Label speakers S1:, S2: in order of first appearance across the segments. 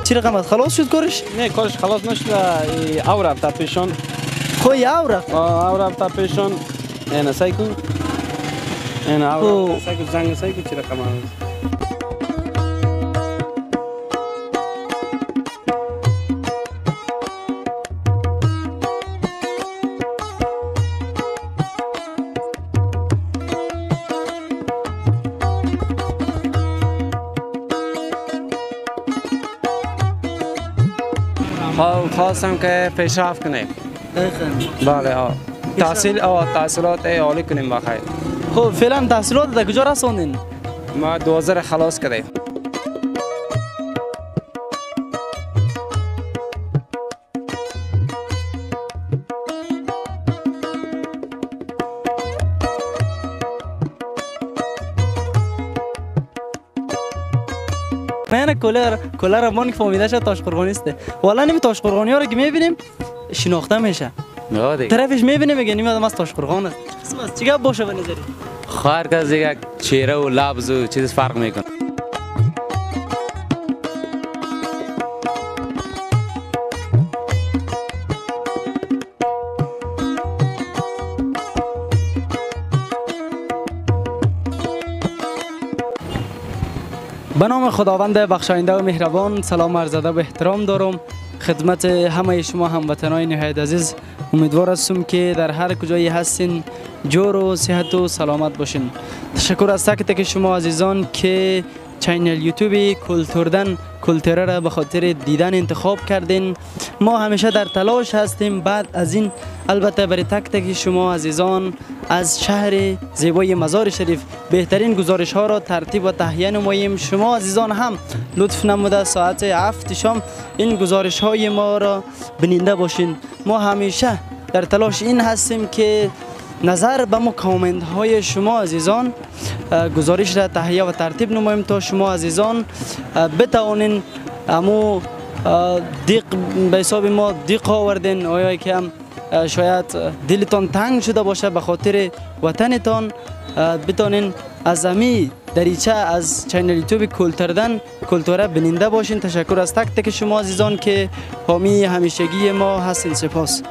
S1: چی رقم است؟ خلاص شد کارش؟
S2: نه کارش خلاص نشد، او رفت پیشون.
S1: خو او رفت.
S2: او رفت پیشون. نه سعی کن. نه او رفت سعی کن زنگ سعی کن چی رقم است؟
S3: خواستم که پیشرفت کنیم. بله ها. تحصیل تحصیلات عالی کنیم بخیر.
S1: خب فعلا تحصیلات در کجا رسوندین؟
S3: ما 12 خلاص کردیم.
S1: من کولر ما که فهمیده شد تاش قرغانی است. والا نمی تاش قرغانی ها رو که میبینیم شناخته میشه. طرفش میبینیم میگه نمی آدم از تاش قرغان است. قسم است چیکار باشه به نظری؟
S3: هر کس دیگه چهره و لبز و چیز فرق میکنه.
S1: به نام خداوند بخشاینده و مهربان، سلام عرض ادب و احترام دارم خدمت همه شما هموطنان نهایت عزیز. امیدوار هستم که در هر کجایی هستین جور و صحت و سلامت باشین. تشکر از تک تک شما عزیزان که channel یوتیوب کلتوردن کلتوره را به خاطر دیدن انتخاب کردین. ما همیشه در تلاش هستیم بعد از این البته برای تک تک شما عزیزان از شهر زیبای مزار شریف بهترین گزارش ها را ترتیب و تهیه نماییم. شما عزیزان هم لطف نموده ساعت 7 شام این گزارش های ما را بیننده باشین. ما همیشه در تلاش این هستیم که نظر به ما کامنت های شما عزیزان گزارش را تهیه و ترتیب نماییم تا شما عزیزان بتوانین امو دیق به حساب ما دیق آوردین، آیا که هم شاید دلتان تنگ شده باشه به خاطر وطنتان، بتانین از امی دریچه از channel یوتیوب کلتوردن کلتوره بیننده باشین. تشکر از تک تک شما عزیزان که حامی همیشگی ما هستین. سپاس.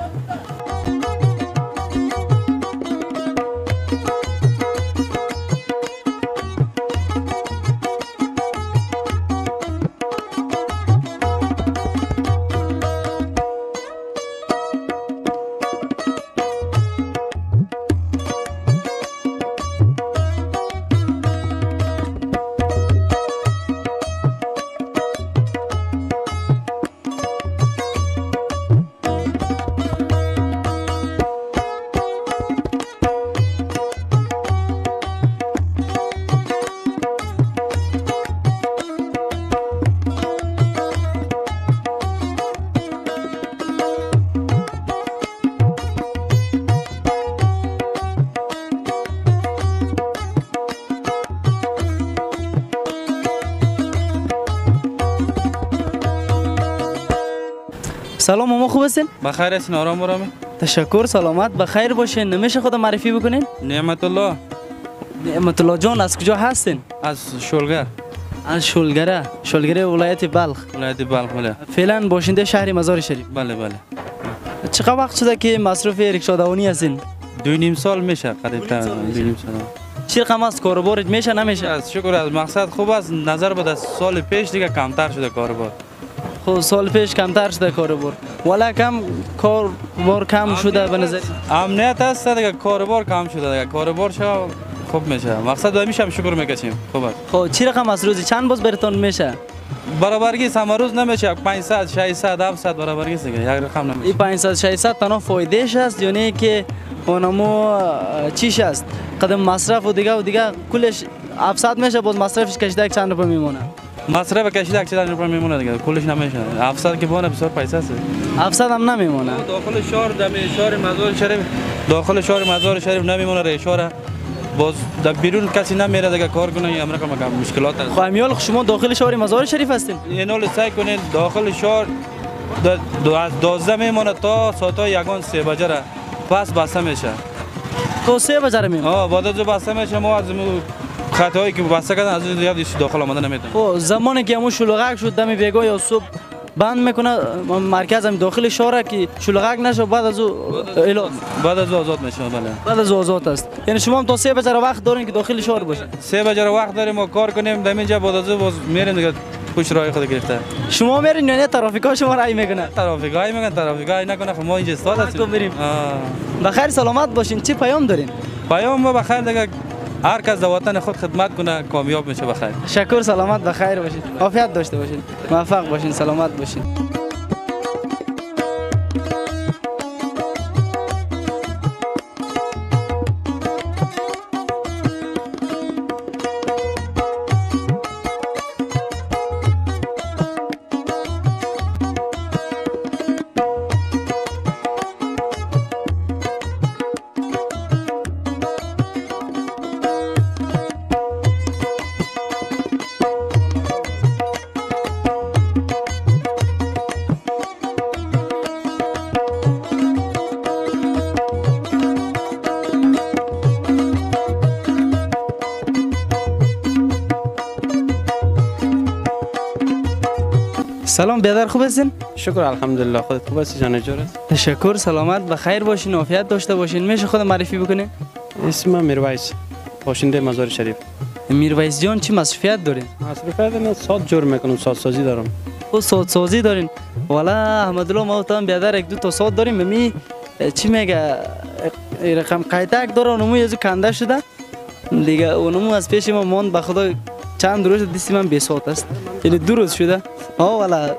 S1: سلام، ما خوب هستین؟
S2: بخیر هستین، آرام آرام.
S1: تشکر، سلامت بخیر باشین. نمیشه خود معرفی بکنین؟
S2: نعمت الله.
S1: نعمت الله جان، از کجا هستین؟
S2: از شولگر.
S1: از شولگره، شولگره ولایت بلخ.
S2: ولایت بلخ، بله.
S1: فعلا باشنده شهر مزار شریف.
S2: بله بله.
S1: چقدر وقت شده که مصروف ریکشا دوانی هستین؟
S2: 2.5 سال میشه قریبا. 2.5 سال.
S1: چی رقم است کاروبارت میشه نمیشه؟
S2: از شکر از مقصد خوب است، نظر به سال پیش دیگه کمتر شده کاروبار.
S1: خب سال پیش کمتر شده کاروبار، ولی کم کاروبار کم شده به نظر.
S2: امنیت هست دیگه، کاروبار کم شده دیگه، کاروبار شو خوب میشه. مقصد همیشه هم شکر میکشیم، خوب است.
S1: خب چی رقم از روزی چند باز براتون میشه؟
S2: برابرگی سه روز نمیشه، 500 600 700 برابرگی دیگه، یک رقم نمیشه.
S1: این 500 600 تنها فایدهش است یعنی که اونمو چیش است؟ قدم مصرف و دیگه و دیگه کلش 700 میشه، باز مصرفش کشیده چند روپیه میمونه.
S2: مصرف کشیده چند روپیه میمونه دیگه، کلش نمیشه. 700 که بونه بسیار پیسه است.
S1: 700 هم نمیمونه.
S2: داخل شهر دم شهر مزار شریف، داخل شهر مزار شریف نمیمونه ریشاره. باز در بیرون کسی نمیره دیگه کار کنه، این امر کم مشکلات است.
S1: خب امیال شما داخل شهر مزار شریف هستین؟
S2: اینال سعی کنین داخل شهر از 12 میمونه تا ساعت یگان 3 بجه را پس بسته میشه.
S1: تا 3 بجه میمونه.
S2: آه بعد از بسته میشه ما از خطایی که بسته کردن از اون دیگه داخل آمده نمیتونه.
S1: خب زمانی که همون شلوغک شد دم بیگاه یا صبح بند میکنه مرکز هم داخل شهر که شلوغک نشه، بعد از او اعلان
S2: بعد از آزاد میشه. بله
S1: بعد از آزاد است. یعنی شما هم تا 3 بجه وقت دارین که داخل شهر باشین.
S2: 3 بجه وقت داریم ما کار کنیم در اینجا، بعد از او باز میریم دیگه پشت راه خود گرفته.
S1: شما میرین یا نه ترافیکا شما رای میکنه؟
S2: ترافیکا میگن، ترافیکا نکنه خب ما اینجا استاد هستیم.
S1: بخیر سلامت باشین. چه پیام دارین؟
S2: پیام ما بخیر دیگه، هر کس در وطن خود خدمت کنه کامیاب میشه. بخیر.
S1: شکر، سلامت بخیر باشین، عافیت داشته باشین، موفق باشین، سلامت باشین. سلام بیادر، خوب هستین؟
S3: شکر الحمدلله. خودت خوب هستی جان؟ جور است؟
S1: تشکر، سلامت بخیر باشین، عافیت داشته باشین. میشه خود معرفی بکنین؟
S3: اسم من میرویس، باشنده مزار شریف.
S1: میرویس جان چی مصروفیت دارین؟
S3: مصروفیت من ساعت جور میکنم، ساعت سازی دارم.
S1: خب ساعت سازی دارین؟ والا احمدالله ما هم بیادر یک دو تا ساعت داریم. می چی میگه رقم قیتک داره، اونمو یزو کنده شده دیگه، اونمو از پیش ما ماند. به خدا چند روز دستی من بی ساعت است، یعنی 2 روز شده. ها والا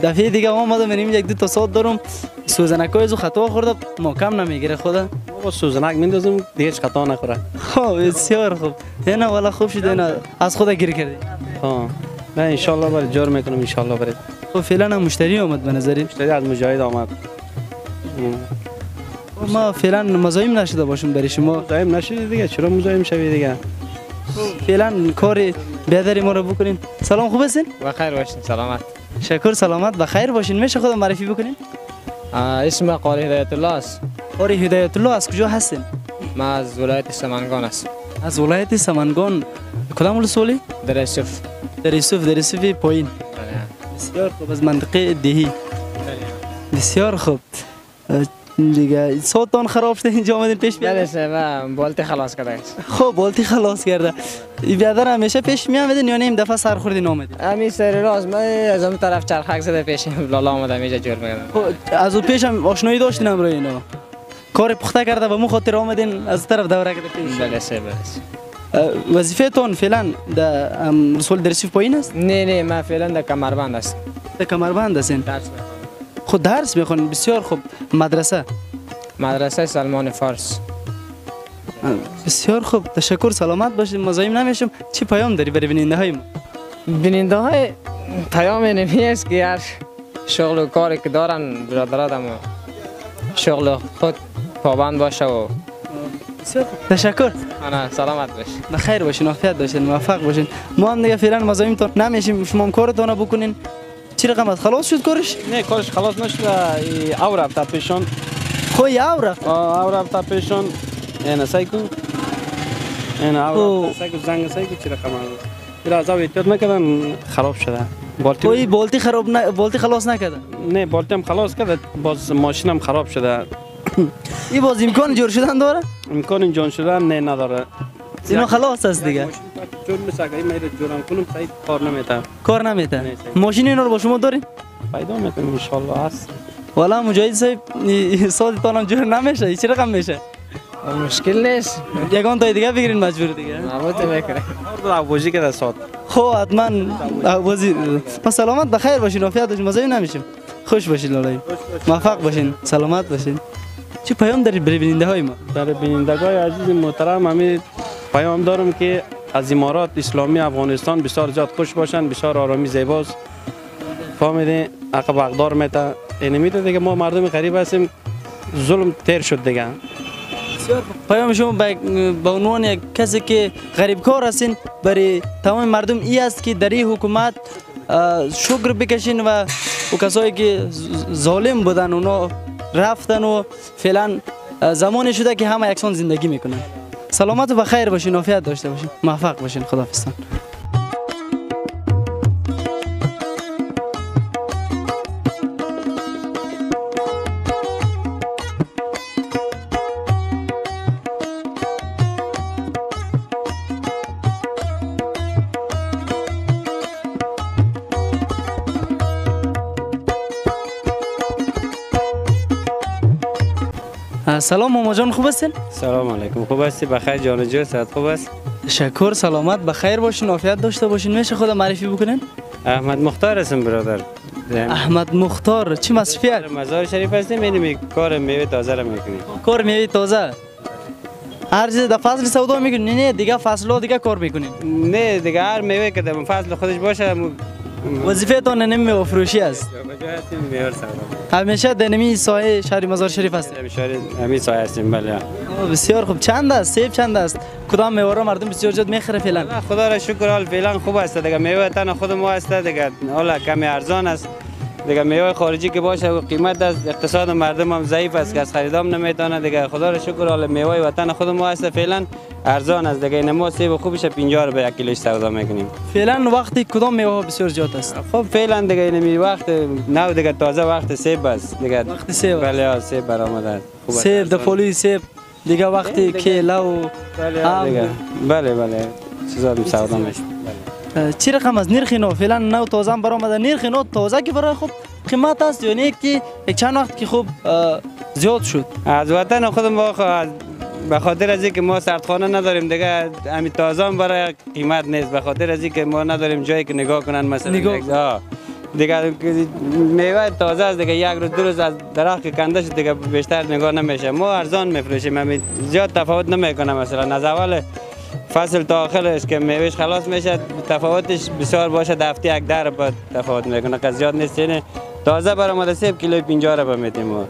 S1: دفعه دیگه آمدم من یک دو تا ساعت دارم، سوزنکای ازو خطا خورده محکم نمیگیره خدا.
S3: ما با سوزنک میندازم دیگه هیچ خطا نخوره.
S1: خب بسیار خوب. نه والا خوب شده، نه از خدا گیر کردی.
S3: ها نه ان شاء الله برای جور میکنم ان شاء الله برای.
S1: خب فعلا هم مشتری آمد به نظری.
S3: مشتری از مجاهد آمد.
S1: ما فعلا مزاحم نشده باشم برای شما.
S3: مزاحم نشدی دیگه، چرا مزاحم شوی دیگه؟
S1: فعلا کار بیادری ما رو بکنین. سلام، خوب هستین؟
S4: بخیر باشین، سلامت.
S1: شکر، سلامت بخیر باشین. میشه خودم معرفی بکنین؟
S4: اسم قاری هدایت الله است.
S1: قاری هدایت الله، از کجا هستین؟
S4: من از ولایت سمنگان هستم.
S1: از ولایت سمنگان. کدام ولسوالی؟
S4: در یوسف.
S1: در یوسف، در یوسف پایین. بسیار خوب، از منطقه دهی. بسیار خوب. دیگه صوتتان خراب شده اینجا آمدین پیش بیادر؟
S4: بله من بالتی خلاص کرده.
S1: خب بالتی خلاص کرده. این بیادر همیشه پیش می آمدین یا نه این دفعه سر خوردین آمدین؟
S4: همین سر راست من از اون طرف چرخک زده پیش لالا آمدم اینجا جور می‌کردم.
S1: خب از اون پیش هم آشنایی داشتین همراه اینا؟ کار پخته کرده به مو خاطر آمدین از طرف دوره کرده پیش؟
S4: بله بله.
S1: وظیفه تون فعلا در رسول درسیف پایین است؟
S4: نه نه من فعلا در کمربند هستم.
S1: در کمربند هستین؟
S4: درس می‌خوانم.
S1: خود درس میخوانید؟ بسیار خوب. مدرسه؟
S4: مدرسه سلمان فارس.
S1: بسیار خوب، تشکر، سلامت باشید. مزاحم نمیشم. چی پیام داری برای بیننده های ما؟
S4: بیننده های پیام نمی است که هر شغل و کاری که دارن برادران شغل خود پابند باشه و
S1: بسیار خوب، تشکر.
S4: انا سلامت باشید.
S1: بخیر باشین، عافیت باشین، موفق باشین. ما هم دیگه فعلا مزاحمتون نمیشیم، شما هم کارتون بکنین. چی رقم است؟ خلاص شد کارش؟
S3: نه کارش خلاص نشده، او رفت پیشون.
S1: خو او رفت.
S3: او رفت پیشون. نه سایکو. نه او رفت سایکو زنگ سایکو چی رقم است؟ اینا از او احتیاط نکردن خراب شده. بالتی
S1: اوی بالتی خراب نه، بالتی خلاص نکرده.
S3: نه بالتی هم خلاص کرده، باز ماشینم خراب شده.
S1: این باز امکان جور شدن داره؟
S3: امکان جور شدن نه نداره.
S1: اینا خلاص است دیگه.
S3: جور میشه اگه من جورم کنم سعید کار نمیته.
S1: کار نمیته. ماشین اینا رو با شما دارین؟
S3: پیدا میکنیم ان شاء الله هست.
S1: والا مجاهد صاحب ساعتتان هم جور نمیشه، چه رقم میشه؟
S4: مشکل نیست.
S1: یگان تا دیگه بگیرین مجبور دیگه.
S4: مربوط میکنه.
S3: بازی کرده ساعت.
S1: خب حتما بازی. پس سلامت بخیر باشین، عافیت باشین، مزاحم نمیشیم. خوش باشین لالای. موفق باشین، سلامت باشین. چه پیام دارید برای بیننده های ما؟
S3: برای بینندگان عزیز محترم همین پیام دارم که از امارات اسلامی افغانستان بسیار زیاد خوش باشن، بسیار آرامی زیباست. فهمیدین؟ عقب اقدار میته، اینه میته دیگه. ما مردم غریب هستیم، ظلم تیر شد دیگه.
S1: بسیار خوب. پیام شما به عنوان یک کسی که غریبکار هستین برای تمام مردم ای است که در این حکومت شکر بکشین و او کسایی که ظالم بودن اونا رفتن و فعلا زمانی شده که همه یکسان زندگی میکنن. سلامت و بخیر باشین، عافیت داشته باشین، موفق باشین، خداحافظتان. سلام ماما جان، خوب هستین؟
S3: سلام علیکم، خوب هستی؟ بخیر جان جور، صحت خوب است؟
S1: تشکر، سلامت بخیر باشین، عافیت داشته باشین. میشه خود معرفی بکنین؟
S3: احمد مختار هستم برادر.
S1: احمد مختار، چی مصرفیت؟
S3: مزار شریف هستیم، اینم کار میوه تازه را میکنیم.
S1: کار میوه تازه؟ هر چیز در فصل سودا میکنین؟ نه دیگه فصل‌ها دیگه کار میکنین؟
S3: نه دیگه هر میوه که در فصل خودش باشه.
S1: وظیفه تان نمی میوه فروشی است؟ همیشه در نمی ساحه شهر مزار شریف هست.
S3: همی ساحه هستیم بله.
S1: بسیار خوب. چند است؟ سیب چند است؟ کدام میوه را مردم بسیار زیاد میخره فعلا؟
S3: خدا را شکر حال فعلا خوب است دیگه، میوه تن خود ما است دیگه، حالا کمی ارزان است دیگه. میوه خارجی که باشه قیمت است، اقتصاد مردم هم ضعیف است که از خریدام نمیتونه دیگه. خدا را شکر حال میوه وطن خود ما است فعلا ارزان است دیگه. این ما سیب خوبش 50 به یک کیلوش سودا میکنیم
S1: فعلا. وقتی کدام میوه ها بسیار زیاد است؟
S3: خب فعلا دیگه این وقت نو دیگه، تازه وقت سیب است دیگه.
S1: وقت سیب،
S3: بله سیب برآمده است.
S1: سیب د پولی سیب دیگه، وقتی کیله و
S3: بله بله بله چیزا سودا میشه.
S1: چی رقم از نرخ نو فعلا نو تازه هم برآمده؟ نرخ نو تازه که برای خوب قیمت است یا نه که چند وقت که خوب زیاد شد؟
S3: از وطن خود ما به خاطر از اینکه ما سردخانه نداریم دیگه، همین تازه هم برای قیمت نیست، به خاطر از اینکه ما نداریم جایی که نگاه کنن مثلا نگاه. دیگه میوه تازه است دیگه، یک روز دو روز از درخت که کنده شد دیگه بیشتر نگاه نمیشه. ما ارزان میفروشیم، همین زیاد تفاوت نمیکنه. مثلا از اول فصل تا آخرش که میوهش خلاص میشه تفاوتش بسیار باشه، هفته یک در با تفاوت میکنه، که زیاد نیست. یعنی تازه برآمده سیب کیلوی 50 روپیه میتیم ما.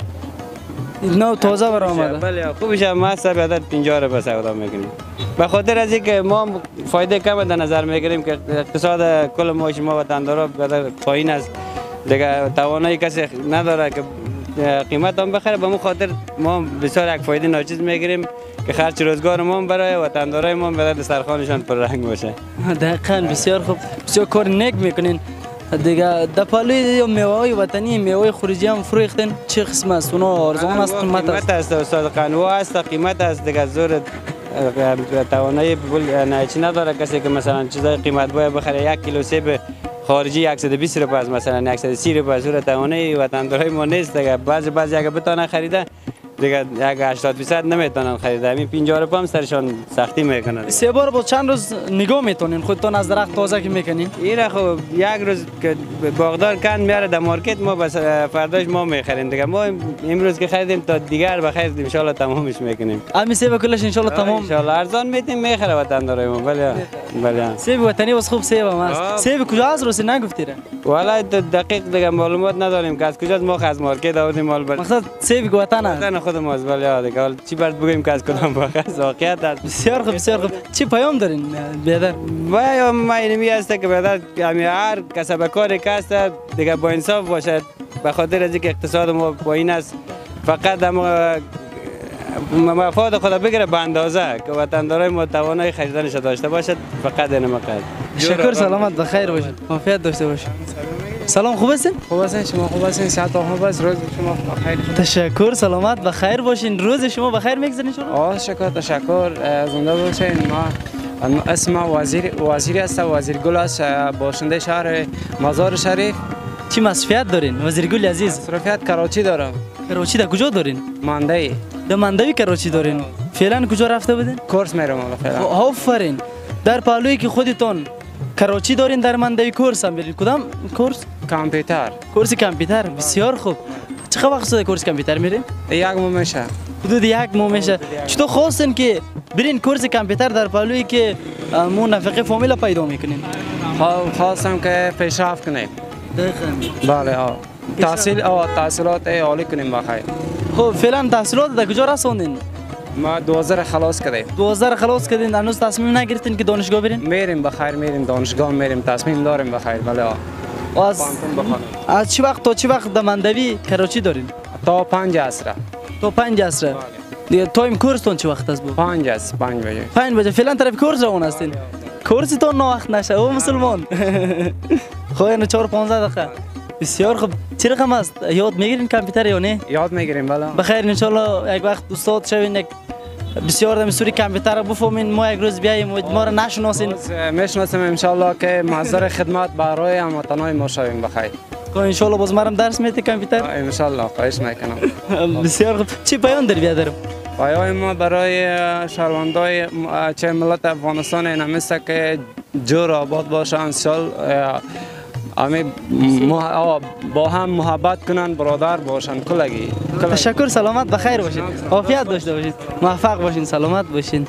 S1: نه تازه برآمده.
S3: بله خوبش هم ما سب عدد 50 روپیه سودا میکنیم، به خاطر از اینکه ما فایده کم در نظر میگیریم که اقتصاد کل ما شما وطندارا پایین است دیگه، توانایی کسی نداره که قیمت هم بخره. به مو خاطر ما بسیار یک فایده ناچیز میگیریم که خرج روزگار ما برای وطندارای ما برای دسترخوانشان پر رنگ باشه.
S1: دقیقاً، بسیار خوب، بسیار کار نیک میکنین دیگه. د پالوی میوه وطنی میوه خارجی هم فروختن چه قسم است؟ اونا ارزان است، قیمت است؟
S3: قیمت است استاد، قنوا است، قیمت است دیگه. زور توانایی پول نه چی نداره کسی که مثلا چیزای قیمت باید بخره. یک کیلو سیب خارجی 120 روپیه است، مثلا 130 روپیه، زور توانایی وطندارای ما نیست دیگه. بعضی اگه بتونه خریده دیگه یک 80% نمیتونن خریده، همین 50 روپیه هم سرشان سختی میکنه.
S1: سه بار با چند روز نگاه میتونین خودتون از درخت تازه که میکنین؟
S3: این خب یک روز که باغدار کند میاره در مارکت، ما بس فرداش ما میخریم دیگه. ما امروز که خریدیم تا دیگر بخیر ان شاء الله تمامش میکنیم.
S1: همین سیب کلش ان شاء الله تمام.
S3: ان شاء الله ارزان میتیم میخره وطندارای ما. بله بله.
S1: سیب وطنی واسه خوب سیب هم است. سیب کجا از روسی نگفتی؟
S3: والله دقیق دیگه معلومات نداریم که از کجاست، ما از مارکت آوردیم مال.
S1: مقصد سیب وطن است.
S3: خود ماست. بله دیگه حالا چی برات بگویم که از کدام باغ است، واقعیت است.
S1: بسیار خوب، بسیار خوب. چی پیام دارین بیادر؟
S3: پیام ما اینمی است که بیادر هر کسب کاری که است دیگه با انصاف باشد، به خاطر از اینکه اقتصاد ما پایین است، فقط مفاد خود بگیره به اندازه که وطندارای ما توانایی خریدنش داشته باشد، فقط این مقدار.
S1: شکر، سلامت، بخیر باشید، عافیت داشته باشید. سلام، خوب هستین؟
S4: خوب هستین، شما خوب هستین؟ صحت خوب است، روز شما بخیر.
S1: تشکر، سلامت، بخیر باشین. روز شما بخیر میگذرین شما؟
S4: آه شکر، تشکر، زنده باشین. ما اسم وزیری است، وزیر گل است، باشنده شهر مزار شریف.
S1: چی مصرفیت دارین وزیر گل عزیز؟
S4: مصرفیت کراچی دارم.
S1: کراچی در کجا دارین؟
S4: ماندوی.
S1: در ماندوی کراچی دارین. فعلا کجا رفته بودین؟
S4: کورس میرم فعلا.
S1: آفرین. در پهلویی که خودتون کراچی دارین در ماندوی کورس هم برین. کدام کورس؟
S4: کامپیوتر.
S1: کورس کامپیوتر، بسیار خوب. چقدر وقت شده کورس کامپیوتر میرین؟
S4: یک ماه میشه.
S1: حدود یک ماه میشه. چطور خواستین که برین کورس کامپیوتر در پهلویی که مو نفقه فامیل پیدا میکنین؟
S4: خواستم که پیشرفت کنیم.
S1: دقیقاً.
S4: بله ها. تحصیلات عالی کنیم بخیر.
S1: خب فعلا تحصیلات در کجا رسوندین؟
S4: ما 12 خلاص کردیم.
S1: 12 خلاص کردین، هنوز تصمیم نگرفتین که دانشگاه برین؟
S4: میریم بخیر، میریم دانشگاه میریم، تصمیم داریم بخیر. بله ها. از
S1: چه وقت تا چه وقت در مندوی کراچی دارین؟
S4: تا 5 عصر.
S1: تا 5 عصر. دیگه time کورستون چه وقت است بود؟
S4: 5 است، 5 بجه.
S1: 5 بجه فعلا طرف کورس روان هستین. کورستون نه وقت نشه او مسلمان. خب یعنی 4 15 دقیقه. بسیار خوب. چه رقم است؟ یاد میگیرین کامپیوتر یا نه؟
S4: یاد میگیریم بله.
S1: بخیر ان شاء الله یک وقت استاد شوین، یک بسیار دم سوری کامپیوتر بفهمین، ما یک روز بیایم و ما را نشناسین.
S4: میشناسیم ان شاء الله که محضر خدمت برای هموطنای ما شویم. بخیر.
S1: خب ان شاء الله باز مرم درس میتی کامپیوتر؟
S4: ان شاء الله خواهش میکنم.
S1: بسیار خوب. چی پیام داری بیادرم؟
S4: پیام ما برای شهروندای چه ملت افغانستان این است که جور آباد باشن، سال امی با هم محبت کنن، برادر باشن کلگی.
S1: تشکر، سلامت، بخیر باشید، عافیت داشته باشید، موفق باشین، سلامت باشین.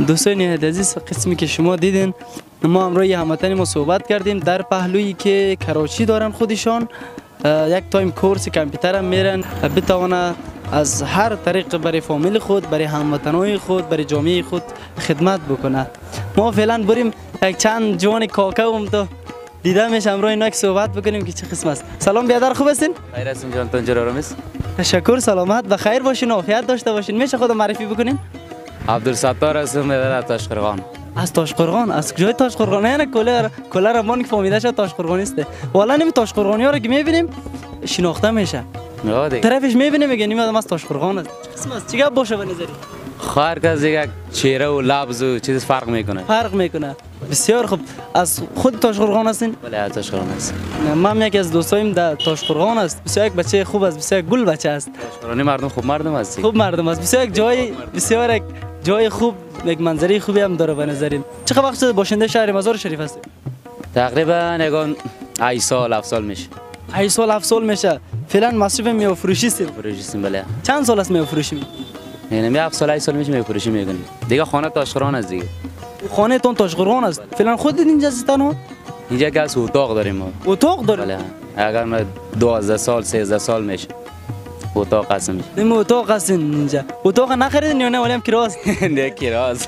S1: دوستان عزیز، قسمی که شما دیدین ما همراه هموطن ما صحبت کردیم در پهلویی که کراچی دارن خودشان، یک time کورس کامپیوتر هم میرن، بتوانه از هر طریق برای فامیل خود، برای هموطنای خود، برای جامعه خود خدمت بکنه. ما فعلا بریم یک چند جوان کاکا هم تو دیده میشه همراه اینا که صحبت بکنیم که چه قسم است. سلام بیادر، خوب هستین؟
S5: خیر هستیم جان، تون چرا آرام است؟
S1: تشکر، سلامت، بخیر باشین، عافیت داشته باشین. میشه خود معرفی بکنین؟
S5: عبدالستار هستم، از تاشقرغان.
S1: از تاشقرغان؟ از کجای تاشقرغان؟ نه کله رمان که فهمیده شد تاشقرغانی است. والا نمی تاشقرغانی ها رو که میبینیم شناخته میشه. طرفش میبینیم میگه نمی آدم از تاشقرغان است. چه قسم است؟ چی گپ باشه به نظری؟
S5: هر کس یک چهره و لبز و چیز فرق میکنه.
S1: فرق میکنه. بسیار خوب. از خود تاشقرغان هستین؟
S5: بله از تاشقرغان هستم.
S1: من یکی از دوستایم در تاشقرغان است. بسیار یک بچه خوب است، بسیار گل بچه است.
S5: تاشقرغانی مردم خوب مردم هست.
S1: خوب مردم است. بسیار یک جای بسیار یک جای خوب، یک منظره خوبی هم داره به نظریم. چه وقت باشنده شهر مزار شریف هستید؟
S5: تقریبا یگان 8 سال 7 سال میشه.
S1: 8 سال 7 سال میشه. فعلا مصرف میوه فروشی هستید؟
S5: فروشی هستیم بله.
S1: چند سال است میوه فروشی؟
S5: یعنی 7 سال 8 سال میشه میوه فروشی میکنیم. دیگه خانه تاشقرغان است دیگه.
S1: خانه تون تاشقرغان است. فعلا خودت اینجا هستی تنها؟
S5: اینجا که از اتاق داریم ما.
S1: اتاق داریم؟
S5: بله. اگر ما 12 سال 13 سال میشه. اتاق هستیم.
S1: نیم اتاق هستین اینجا. اتاق نخریدین یا نه ولی هم کراس؟
S5: نه کراس.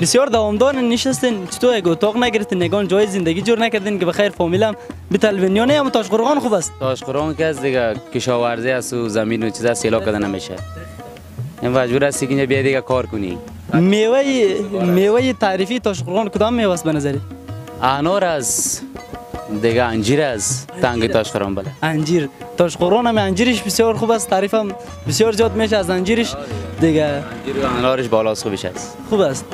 S1: بسیار دوامدار نشستین. چطور یک اتاق نگرفتین، نگان جای زندگی جور نکردین که بخیر فامیلم بطلبین یا نه؟ هم تاشقرغان خوب است.
S5: تاشقرغان که از دیگه کشاورزی است و زمین و چیزا سیلا کردن نمیشه. این مجبور هستی که اینجا بیای دیگه کار کنی.
S1: میوه تعریفی تاشقرغان کدام میوه است به نظری؟
S5: انار است دیگه، انجیر است، تنگ تاشقرغان. بله
S1: انجیر تاشقرغان هم انجیرش بسیار خوب است، تعریفم بسیار زیاد میشه از انجیرش دیگه.
S5: انجیر و انارش بالاست، خوبش است.
S1: خوب است.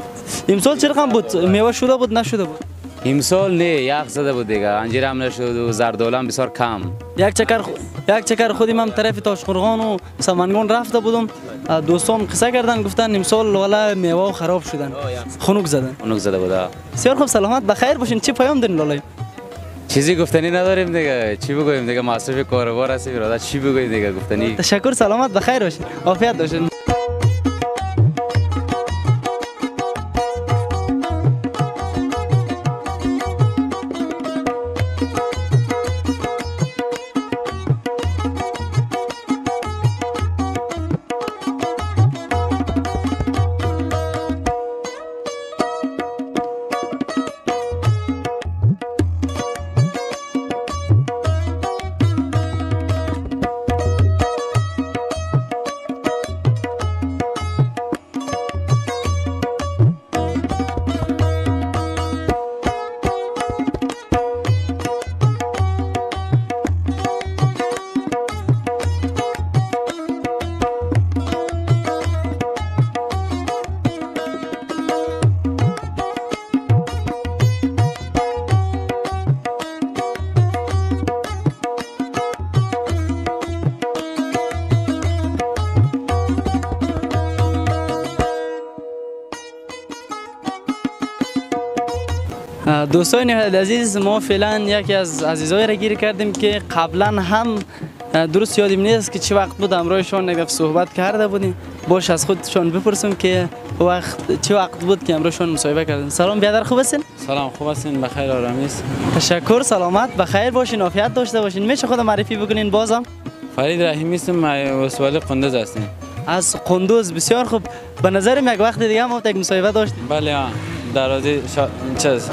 S1: امسال چه رقم بود؟ میوه شده بود نشده بود؟
S5: امسال نه، یخ زده بود دیگه، انجیر هم نشد و زردآلو هم بسیار کم.
S1: یک چکر خودم هم طرف تاشقرغان و سمنگان رفته بودم، دوستان قصه کردن گفتن امسال والا میوه خراب شدن، خنک زدن.
S5: خنک زده بود.
S1: بسیار خوب، سلامت، بخیر باشین. چه پیام دارین لالای؟
S5: چیزی گفتنی نداریم دیگه، چی بگوییم دیگه، مصرف کاروبار هست برادر، چی بگوییم دیگه گفتنی.
S1: تشکر، سلامت، بخیر باشین، عافیت باشین. دوستان عزیز، ما فعلا یکی از عزیزای را گیر کردیم که قبلا هم درست یادم نیست که چه وقت بود همراهشان یک صحبت کرده بودیم. باش از خودشان بپرسم که وقت چه وقت بود که همراهشان مصاحبه کردیم. سلام بیادر، خوب هستین؟
S6: سلام، خوب هستین؟ بخیر آرامی است.
S1: تشکر، سلامت، بخیر باشین، عافیت داشته باشین. میشه خود معرفی بکنین بازم؟
S6: فرید رحیمی هستم، وسوالی قندوز هستیم.
S1: از قندوز، بسیار خوب. به نظرم یک وقت دیگه هم یک مصاحبه داشتیم.
S6: بله، دروازه چیز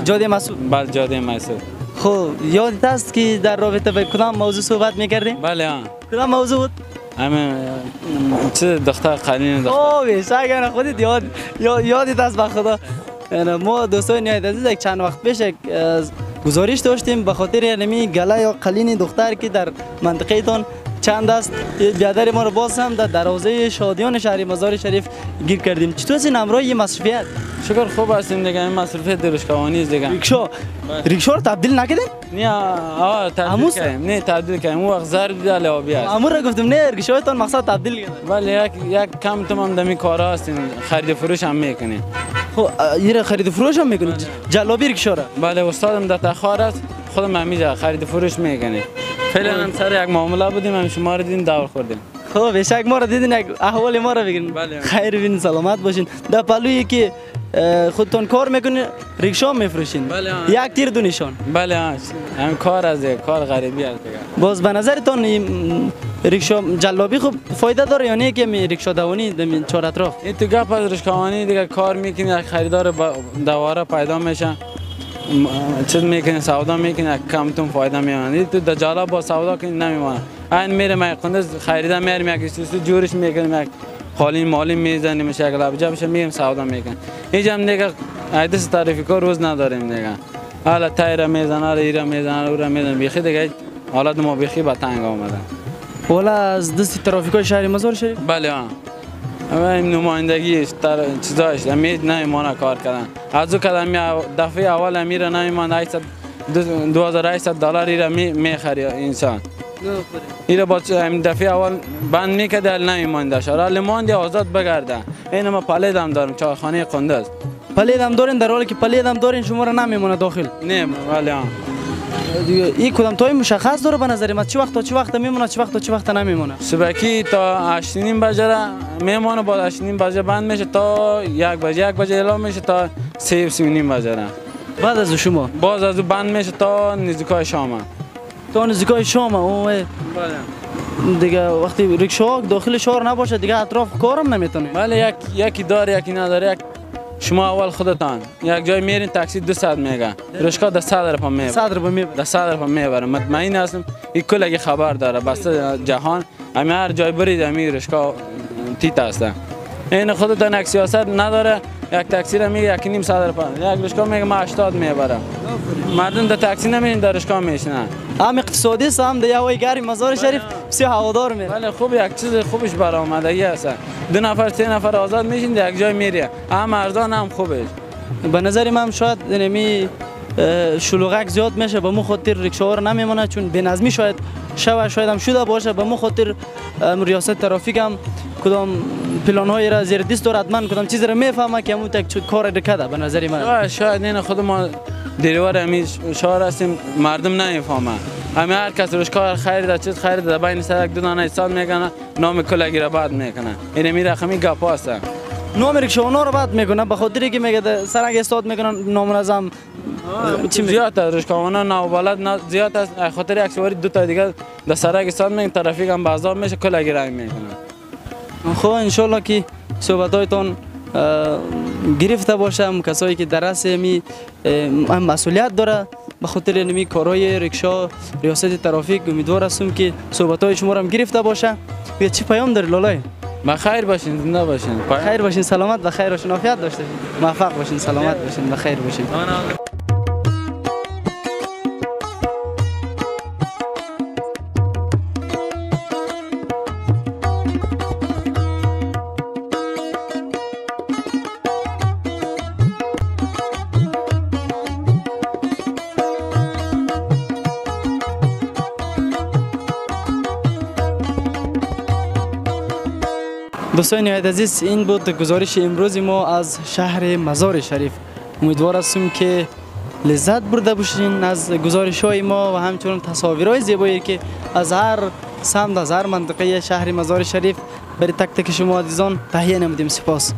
S1: جاده مسعود.
S6: بله جاده مسعود.
S1: خب یادت است که در رابطه با کدام موضوع صحبت میکردیم؟
S6: بله.
S1: کدام موضوع بود؟
S6: همه چه دختر قلین دختر.
S1: اوه شاگرد خودت یادت است به خدا. ما دوستان نهایت عزیز یک چند وقت پیش گزارش داشتیم به خاطر یعنی گله یا قلین دختر که در منطقه تان چند است بیادر ما رو باز هم در دروازه شادیان شهر مزار شریف گیر کردیم. چطور این همراه مصرفیت؟
S6: شکر خوب هستیم دیگه. این مصرفیت درشکوانی است دیگه.
S1: ریکشا رو تبدیل نکردین؟
S6: نه آه تبدیل کردیم. نه تبدیل کردیم. اون وقت ضرب دیده لابی است.
S1: امور را گفتم نه ریکشایتان مقصد تبدیل کردن.
S6: ولی یک کم تمام دمی کارا هستیم، خرید فروش هم میکنیم.
S1: خب یه خرید فروش هم میکنید؟ جلابی ریکشا را؟
S6: بله استادم در تخار است، خودم همیشه خرید فروش میکنیم. فعلا هم سر یک معامله بودیم، هم شما رو دیدیم دور خوردیم.
S1: خب بشک ما رو دیدین، یک احوال ما رو بگیرین. بله. خیر ببینین، سلامت باشین. در پلویی که خودتون کار میکنین ریکشا میفروشین.
S6: بله.
S1: یک تیر دو نشان.
S6: بله هم کار از کار غریبی است دیگه.
S1: باز به نظرتون ریکشا جلابی خوب فایده داره یا نه که ریکشا دوانی در چهار اطراف؟
S6: این تو گپ از ریکشاوانی دیگه کار میکنی، یک خریدار دواره پیدا میشه، چیز میکنی سودا میکنی، کمتون فایده میمونه. تو در جلاب با سودا کنی نمیمونه. این میره می قندز خریده میرم یک چیز جورش میکنیم، یک قالین مالی میزنیم، یک لبجه بشه میگیم سودا میکنیم. اینجا هم دیگه ایدس ترافیکا روز نداریم دیگه. حالا تایر میزنه، حالا ایرا میزنه، اورا میزنه، بیخی دیگه حالت ما بیخی به تنگ آمده.
S1: والا از دست ترافیکای شهر مزار شریف؟
S6: بله ها. این نمایندگیش چیزاش امید نمیمانه کار کردن. از او کدام دفعه اول امیر نمیمانه 2800 دلار ایرا میخری انسان. ایرا با دفعه اول بند میکرد نمیمانده شد. لماندی آزاد بگرده. این ما پلید هم دارم چارخانه قندز.
S1: پلید هم دارین، در حالی که پلید هم دارین شما را نمیمانه داخل.
S6: نه بله ها.
S1: این کدام تایم مشخص داره به نظر من؟ چه وقت تا چه وقت میمونه، چه وقت تا چه وقت نمیمونه؟
S6: صبحکی تا 8:30 بجه میمونه، بعد 8:30 بجه بند میشه تا 1 بجه، 1 بجه اعلام میشه تا 3:30 بجه.
S1: بعد از شما؟
S6: باز از بند میشه تا نزدیکای شام.
S1: تا نزدیکای شام. اوه بله. دیگه وقتی ریکشا داخل شهر نباشه دیگه اطراف کارم نمیتونه.
S6: بله یکی داره یکی نداره. یک شما اول خودتان یک جای میرین تاکسی 200 میگه، ریکشا ده 100 روپیه میبره.
S1: 100 روپیه میبره.
S6: ده 100 روپیه میبره. مطمئن هستم این کلگی خبر داره. بس جهان همه هر جای برید همین ریکشا تیت هست. این خودتان یک سیاست نداره. یک تاکسی را میگه 1.5 صد روپیه، یک ریکشا میگه من 80 میبرم. مردم در تاکسی نمیرین، در ریکشا میشینن.
S1: هم اقتصادی است هم در هوای گرم مزار شریف بسیار هوادار میره.
S6: بله خوب یک چیز خوبش برآمدگی است. 2 نفر 3 نفر آزاد میشین در یک جای میری، هم ارزان هم خوبش.
S1: به نظر من شاید نمی شلوغک زیاد میشه به مو خاطر ریکشا رو نمیمونه، چون بی‌نظمی شاید شوه، شاید هم شده باشه. به مو خاطر ریاست ترافیک هم کدام پلان های را زیر دست داره، حتما کدام چیز را میفهمه که همون تک کار کرده. به نظر من
S6: شاید این خود ما دیروار همین شهر هستیم، مردم نمیفهمه. همه هر کس روش کار خیر ده چیز خیر ده بین سرک دو دانه سال میکنه، نام کلگی را بد میکنه. این می رقمی گپ هست.
S1: نام ریکشاونا رو بد میکنه به خاطر که میگه سرک استاد میکنن نامنظم.
S6: زیاد است ریکشاونا نابلد زیاد است. خاطر یک سواری دو تا دیگه در سرک استاد میکنه، ترافیک هم بازار میشه، کلگی رای میکنه.
S1: خب انشالله که صحبتایتان گرفته باشم، کسایی که در رأس می مسئولیت داره به خاطر نمی کارهای ریکشا ریاست ترافیک، امیدوار هستم که صحبت‌های شما رو هم گرفته باشه. چی پیام داری لالای؟
S6: بخیر باشین، زنده باشین.
S1: خیر باشین، سلامت و خیر باشین، عافیت داشته باشین، موفق باشین، سلامت باشین، بخیر باشین. دوستان عزیز، این بود گزارش امروز ما از شهر مزار شریف. امیدوار هستم که لذت برده باشین از گزارش های ما و همچنین تصاویرهای زیبایی که از هر سمت، از هر منطقه شهر مزار شریف برای تک تک شما عزیزان تهیه نمودیم. سپاس.